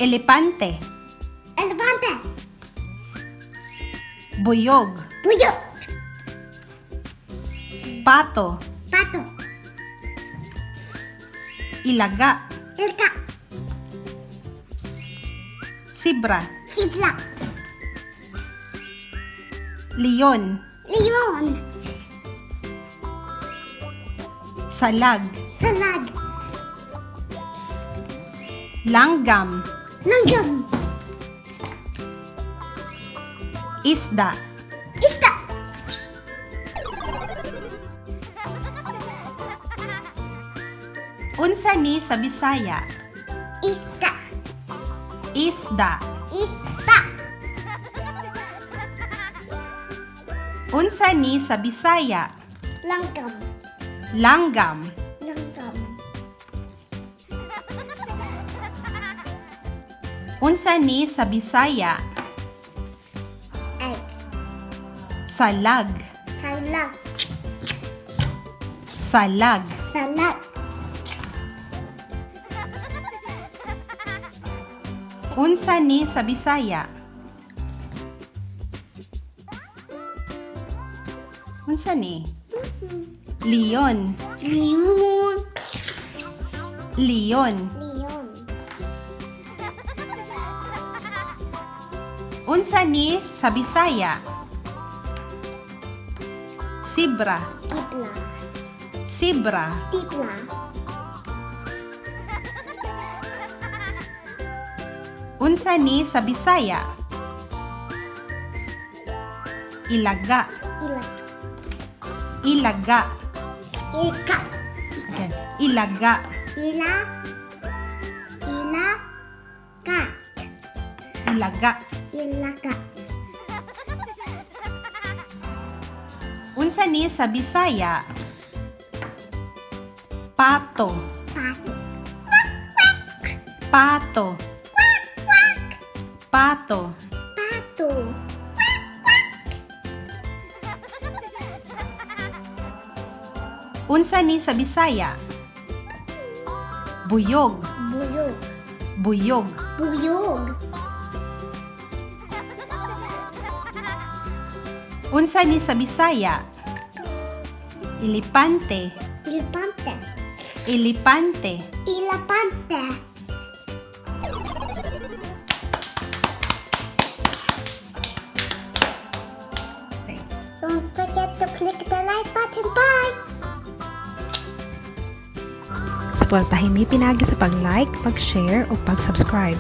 Elepante. Elepante. Buyog. Buyog. Pato. Pato. Ilaga. Ilka. Sibra. Sibla. Leon. Leon. Salag. Salag. Langgam. Langgam. Isda. Isda. Unsa ni sa Bisaya? Isda. Isda. Isda. Unsa ni sa Bisaya? Langgam. Langgam. Langgam. Unsa ni sa Bisaya? Egg. Salag. Salag. Salag. Salag. Unsa ni sa Bisaya? Unsa ni? Leon. Leon. Leon. Leon. Unsa ni sa Bisaya? Sibra. Sibla. Sibra. Sibla. Unsa ni sa Bisaya? Ilaga. Ilaga. Ilaga. Ilka. Again. Ilaga. Ila. Ila. Ka. Ilaga. Ilaga. Unsa ni sa Bisaya? Pato. Pato. Pato. Quack. Pato. Pato. Unsa ni sa Bisaya? Buyog. Buyog. Buyog. Buyog. Unsa ni sa Bisaya? Elepante. Elepante. Elepante. Elepante. Don't forget to click the like button. Bye! Suportahin mi pinaagi sa pag-like, pag-share o pag-subscribe.